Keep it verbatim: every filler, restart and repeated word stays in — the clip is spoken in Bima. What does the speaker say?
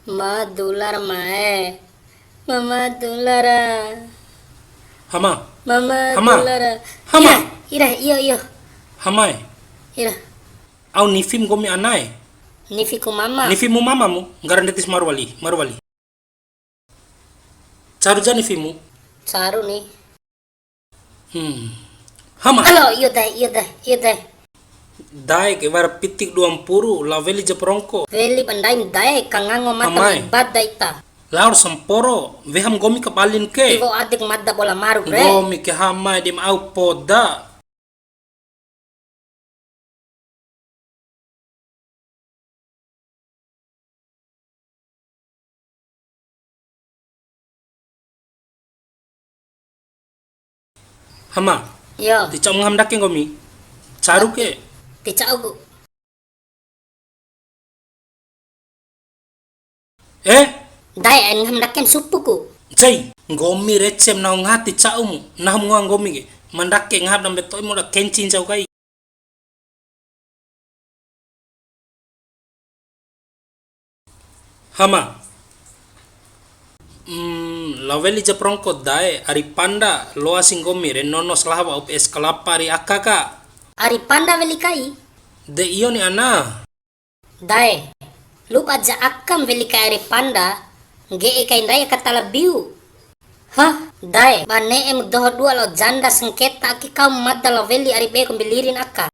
Ma dular mae. Mama dulara. Hama. Mama Hama. Dulara. Hama. Ira, ira, iyo, iyo. Hamae. Ira. Au nifim nggomi anae. Nifiku mama. Nifimu mamamu, nggara ndede si maru wali, maru wali. Caru ja nifimu. Caru ni. Hmm. Hama. Alo, iyo dae, iyo dae, iyo dae. Dae ke wara piti dua mpuru, lao weli ja prongko. Weli ba ndaim dae, kangango mata. Hamae. Ibada ita. Lao samporo, weham nggomi kabalin ke. Tiwa'u adeku mada bola maru re. Nggomi ke hamae di ma au poda. Hama. Iyo. Ti ca'u ngaha ma ndake nggomi. Caru ke. Ti ca'uku. Eh? Dae, ain ngaha ma ndake supuku. Cei, nggomi recem nahu ngaha ti ca'umu. Nahu ngoa nggomi ke. Ma ndake ngaha dambe to'imu da kenci ncau kai. Hama. Mm, lao weli ja prongko dae, ari panda, loa si nggomi re, nono salaha wa'up es kalapa ari aka ka. Ari panda weli kai? De iyo ni ana. Dae, lu'u ba ja akam weli kai ari panda, ngge'e kai ndai aka tala biu. Hah, dae, ba ne'em doho dua lao janda sengketa ake kau mada lao weli ari be kombi lirin aka.